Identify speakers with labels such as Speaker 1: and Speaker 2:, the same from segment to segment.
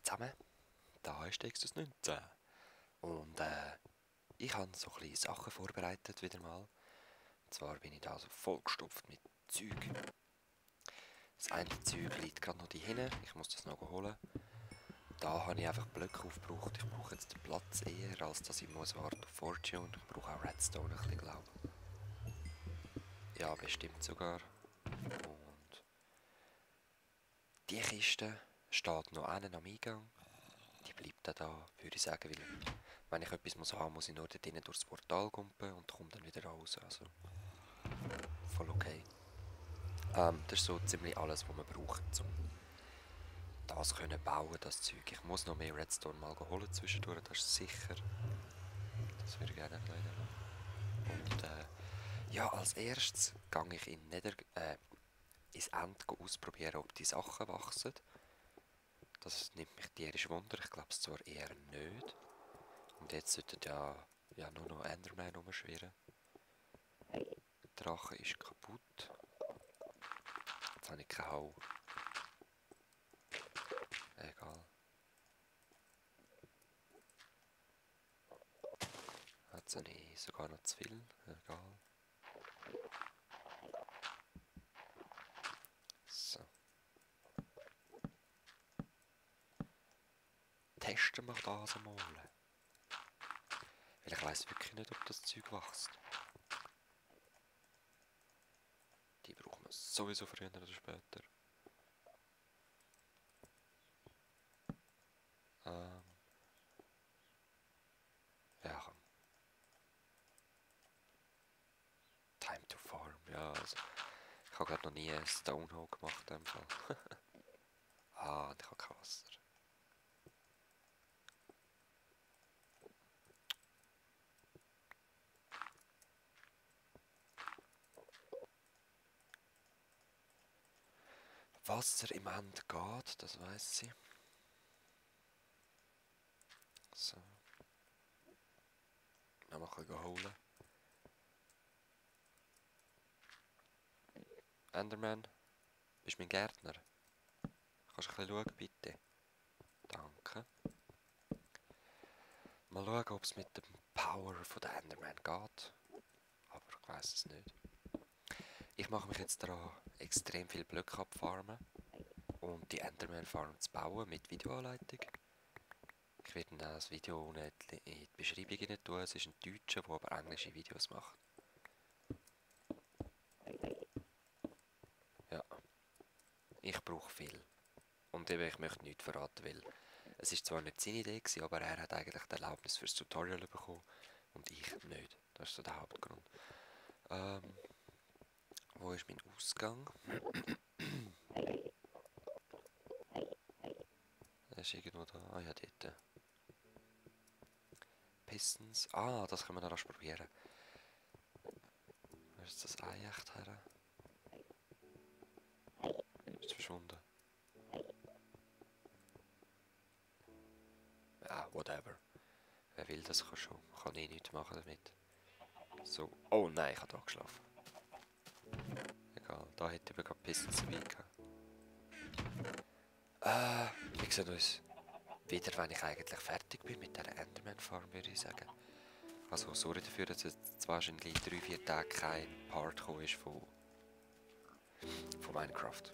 Speaker 1: zusammen, da ist Textus 19 und ich habe so ein bisschen Sachen vorbereitet wieder mal. Und zwar bin ich da so vollgestopft mit Zeug. Das eine Zeug liegt gerade noch hinten, ich muss das noch holen. Da habe ich einfach Blöcke aufgebraucht. Ich brauche jetzt den Platz eher, als dass ich muss warten auf Fortune. Ich brauche auch Redstone ein bisschen, glaube ich. Ja, bestimmt sogar. Und die Kiste steht noch einen am Eingang. Die bleibt dann da, würde ich sagen, weil wenn ich etwas muss haben, muss ich nur dort drinnen durchs Portal kumpen und komme dann wieder raus. Also voll okay. Das ist so ziemlich alles, was man braucht, um das können bauen, das Zeug. Ich muss noch mehr Redstone mal holen zwischendurch, das ist sicher. Das würde ich gerne noch reinlassen. Und ja, als erstes gehe ich ins End ausprobieren, ob die Sachen wachsen. Das nimmt mich tierisch Wunder, ich glaube es zwar eher nicht. Und jetzt sollten ja nur noch Enderman rumschwirren. Der Drache ist kaputt. Jetzt habe ich keine Hau. Egal. Jetzt habe ich sogar noch zu viel. Egal. So. Testen wir das einmal. Weil ich weiss wirklich nicht, ob das Zeug wächst. Die brauchen wir sowieso früher oder später. Ja, komm. Time to farm. Ja, also. Ich habe gerade noch nie einen Stonehole gemacht in dem Fall. Und ich habe kein Wasser. Wasser im End geht, das weiss ich. So. Noch mal ein bisschen holen. Enderman, bist du mein Gärtner? Kannst du ein bisschen schauen, bitte? Danke. Mal schauen, ob es mit dem Power von der Enderman geht. Aber ich weiss es nicht. Ich mache mich jetzt daran, extrem viele Blöcke abfarmen und die Enderman Farm zu bauen mit Videoanleitung. Ich werde dann das Video unten in die Beschreibung tun. Es ist ein Deutscher, der aber englische Videos macht. Ja, ich brauche viel. Und eben, ich möchte nichts verraten, weil es ist zwar nicht seine Idee gewesen, aber er hat eigentlich die Erlaubnis fürs Tutorial bekommen und ich nicht. Das ist so der Hauptgrund. Wo ist mein Ausgang? Er ist irgendwo da. Ah ja, dort. Pistons. Ah, das können wir noch rasch probieren. Wo ist das Ei echt her? Ist verschwunden. Ja, whatever. Wer will, das kann schon. Kann ich nichts machen damit. So. Oh nein, ich habe da geschlafen. Egal, da hätte ich gerade Pistons dabei gehabt. Wir sehen uns wieder, wenn ich eigentlich fertig bin mit der Enderman Farm, würde ich sagen. Also sorry dafür, dass jetzt wahrscheinlich 3-4 Tage kein Part gekommen ist von Minecraft.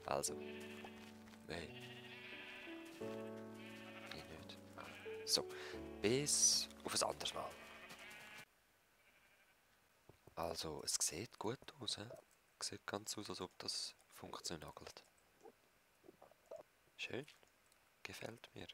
Speaker 1: Also. Nein. Ich nicht. So. Bis auf ein anderes Mal. Also, es sieht gut aus, he? Es sieht ganz aus, als ob das funktioniert. Schön. Gefällt mir.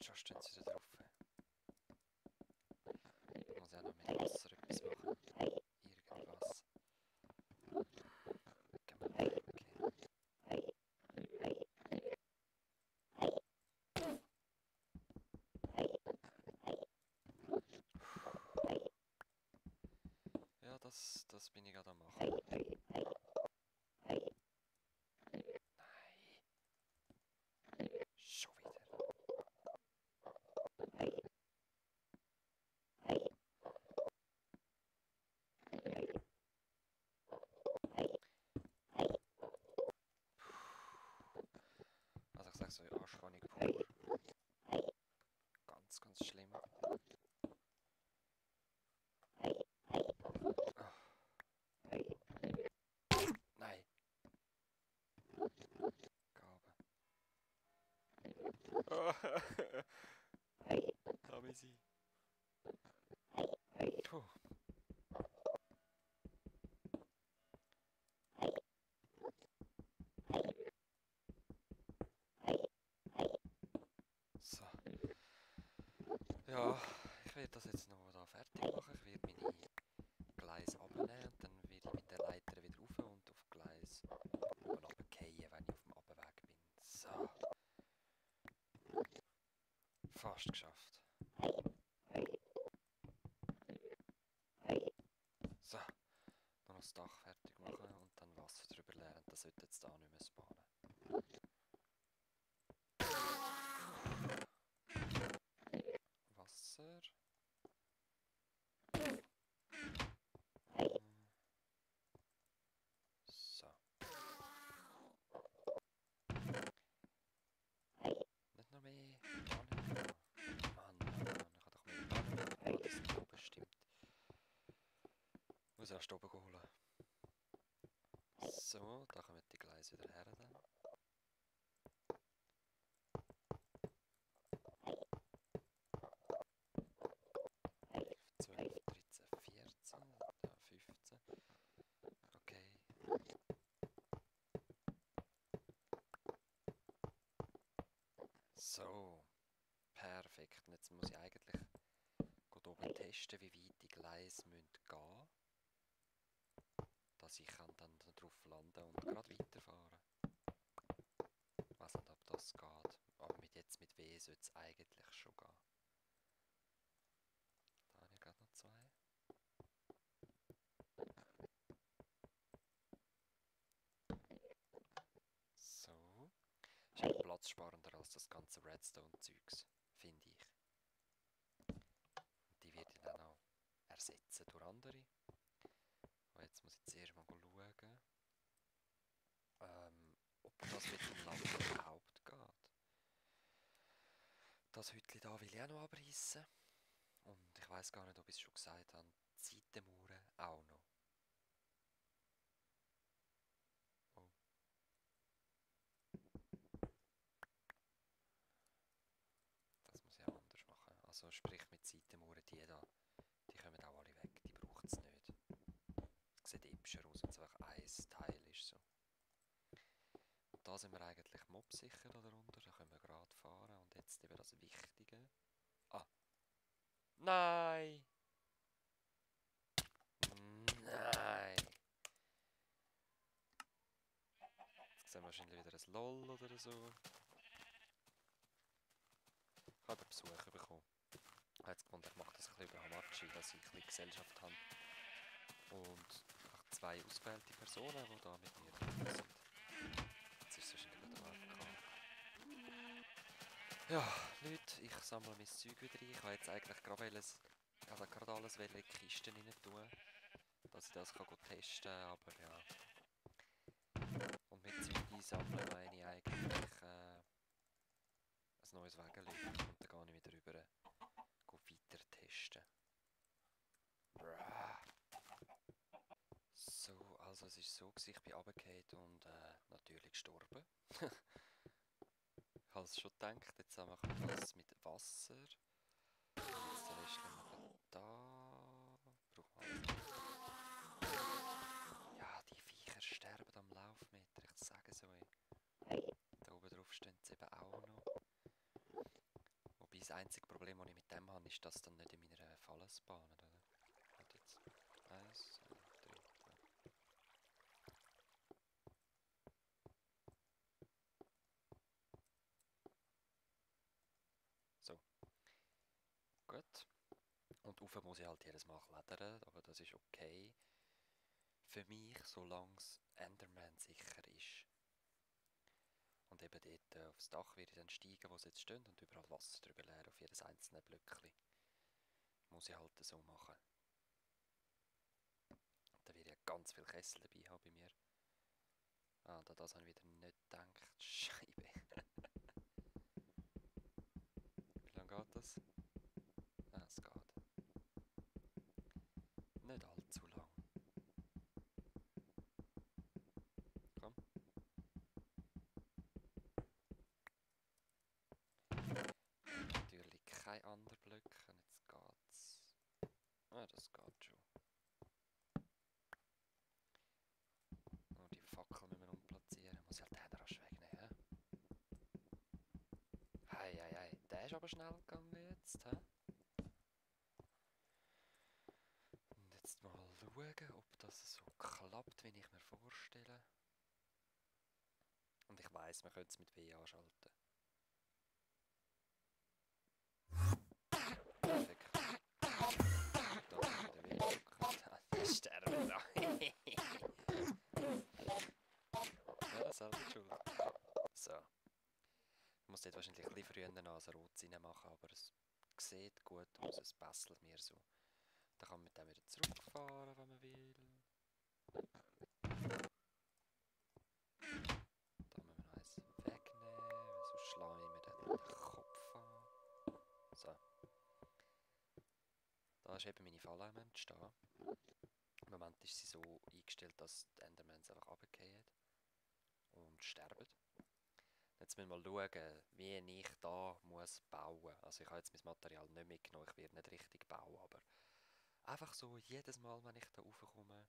Speaker 1: Schon stehen sie wieder drauf. Ich muss auch noch mit Wasser etwas machen. Irgendwas. Gehen wir mal weg. Ja, das bin ich gerade am machen. Nein. Schon wieder. Also ich sage so, Anspannung pur. Ganz, ganz schlimm. Ah. Nein. Gabe. Haben wir sie. Puh. So. Ja, ich werde das jetzt noch da fertig machen. Ich werde meine Gleise abnehmen und dann werde ich mit der Leiter wieder rauf und auf Gleis oben runterfallen, wenn ich auf dem Abweg bin. So. Fast geschafft. So. Noch das Dach fertig machen und dann Wasser drüber leeren. Das sollte jetzt da nicht mehr spawnen. Wasser. So. Nicht noch mehr. Mann, ich habe doch mehr Pannen. Ah, das ist oben, stimmt. Muss erst oben holen. So, da kommen die Gleise wieder her dann. 12, 13, 14, da 15. Okay. So, perfekt. Und jetzt muss ich eigentlich gut oben testen, wie weit die Gleise gehen müssen, dass ich dann darauf landen und gerade weiterfahren. Ich weiß nicht, ob das geht. Aber mit W sollte es eigentlich schon gehen. Da habe ich gerade noch zwei. So. Ist auch platzsparender als das ganze Redstone-Zeugs, finde ich. Und die werde ich dann auch ersetzen durch andere. Und jetzt muss ich zuerst mal schauen, ob das mit dem Land überhaupt geht. Das Hütchen hier will ich auch noch abreißen. Und ich weiß gar nicht, ob ich es schon gesagt habe, die Seitenmauern auch noch. Oh. Das muss ich auch anders machen. Also sprich mit Seitenmauern, die da, die kommen auch alle weg, die braucht es nicht. Es sieht hübscher aus, wenn es einfach ein Teil ist. So. Und da sind wir eigentlich mobsicher darunter, da können wir gerade fahren. Und jetzt eben das Wichtige. Ah! Nein! Nein! Jetzt sehen wir wahrscheinlich wieder ein LOL oder so. Ich habe Besuch bekommen. Ich habe jetzt gefunden, ich mache das ein bisschen über Hamachi, dass ich ein bisschen Gesellschaft habe. Und ich habe zwei ausgewählte Personen, die da mit mir drin sind. Jetzt ist es wahrscheinlich wieder AFK. Ja, Leute, ich sammle mein Zeug wieder ein. Ich habe jetzt eigentlich gerade alles in die Kisten rein tun, dass ich das kann testen kann, aber ja. Und mit Zeug einsammeln meine ich eigentlich ein neues Wägeli. Und dann gehe ich wieder rüber weiter testen. So, also es ist so, ich bin runtergefallen und natürlich gestorben. Ich habe es schon gedacht, jetzt machen wir das mit Wasser. Jetzt den Rest machen da. Brauchen wir alles. Ja, die Viecher sterben am Laufmeter, ich sage es euch. Da oben drauf stehen sie eben auch noch. Wobei Das einzige Problem, das ich mit dem habe, ist, dass es dann nicht in meiner Falle spawnt, oder? Warte jetzt. 1, 2, 3, 4. So. Gut. Und rauf muss ich halt jedes Mal klettern, aber das ist okay. Für mich, solange es Enderman sicher ist. Und eben dort aufs Dach werde ich dann steigen, wo sie jetzt stehen, und überall Wasser drüber leeren auf jedes einzelne Blöckchen. Muss ich halt so machen. Und dann werde ich ganz viel Kessel dabei haben bei mir. Ah, und an das habe ich wieder nicht gedacht. Scheibe. Wie lange geht das? Ah, es geht. Nicht allzu lang. Komm. Natürlich kein anderer Blöcke. Jetzt geht's. Ah, das geht schon. Nur die Fackel müssen wir umplatzieren. Muss ich halt den rasch wegnehmen. Hei, hei, hei. Der ist aber schnell gegangen jetzt. He? Und jetzt mal schauen, ob das so klappt, wie ich mir vorstelle. Und ich weiss, man könnte es mit W anschalten. Perfekt. Da ist wieder W gedrückt. Der sterben da. Ja, selber schuld. So. Ich muss dort wahrscheinlich ein bisschen früher eine Nase rot rein machen, aber es sieht gut aus, es bastelt mir so. Dann kann man mit dem wieder zurückfahren, wenn man will. Da müssen wir noch eins wegnehmen, weil sonst schlage ich mir dann den Kopf an. So. Da ist eben meine Falle am Entstehen. Im Moment ist sie so eingestellt, dass die Endermans einfach runterfallen und sterben. Jetzt müssen wir mal schauen, wie ich da muss bauen. Also ich habe jetzt mein Material nicht mitgenommen, ich werde nicht richtig bauen, aber einfach so jedes Mal, wenn ich da raufkomme,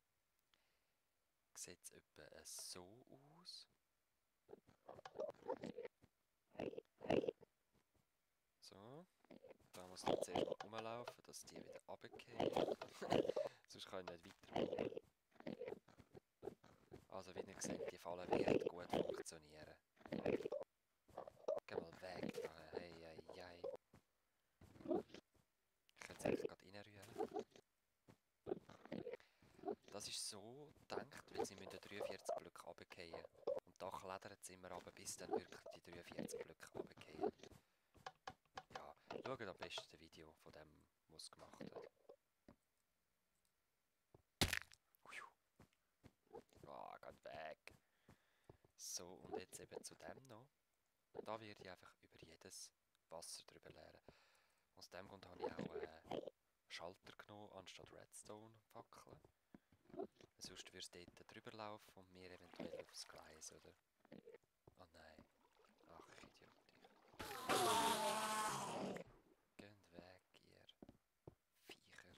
Speaker 1: sieht es etwa so aus. So. Da muss ich zuerst mal rumlaufen, dass die wieder runterfallen. Sonst kann ich nicht weiterbauen. Also wie ihr seht, die Falle wird gut funktionieren. Geh mal weg da, hey, hey, hey. Ich könnte es eigentlich gerade reinrühren. Das ist so gedacht, weil sie müssen 43 Blöcke runterfallen. Und da klettern sie immer runter, bis dann wirklich die 43 Blöcke runterfallen. Ja, schaut am besten das Video von dem, was es gemacht hat. Ah, geht weg. So, und jetzt eben zu dem noch. Da werde ich einfach über jedes Wasser drüber leeren. Aus dem Grund habe ich auch Schalter genommen, anstatt Redstone-Fackeln. Sonst würde es dort drüber laufen und mir eventuell aufs Gleis, oder? Oh nein. Ach, Idiot. Geht weg, ihr Viecher.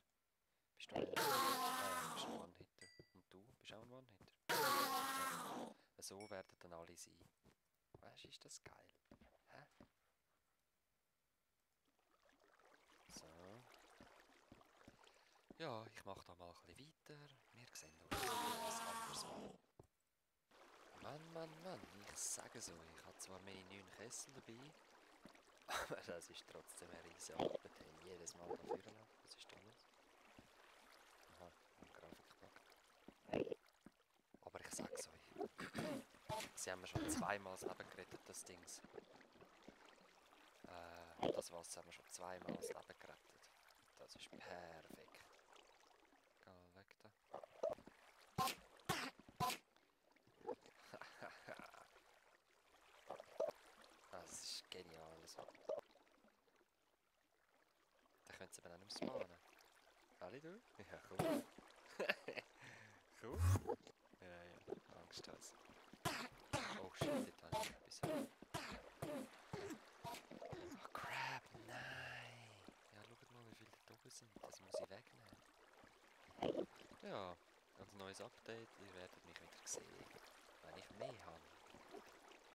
Speaker 1: Bist du ein... Ah, bist ein One-Hitter. Und du? Bist auch ein One-Hitter? Ja. So werden dann alle sein. Weißt du, ist das geil? Hä? So. Ja, ich mache da mal ein bisschen weiter. Wir sehen uns etwas anderes Mal. Mann, Mann, Mann, ich sage so, ich habe zwar meine 9 Kessel dabei, aber das ist trotzdem eine riesige Arbeit, jedes Mal dafür laufen. Was ist da los? Aha, ein Grafikbug. Aber ich sage so, sie haben mir schon zweimal das Leben gerettet, das Dings. Das Wasser haben wir schon zweimal das Leben gerettet. Das ist perfekt. Geh mal weg da. Das ist genial. Also. Da können sie aber auch nicht mehr spawnen. Alle du? Ja, cool. Cool. Ja, ja, Angst hast. Oh shit, dort habe ich etwas. Oh crap, nein. Ja, schaut mal, wie viele da oben sind. Das muss ich wegnehmen. Ja, ganz neues Update. Ihr werdet mich wieder sehen, wenn ich mehr habe.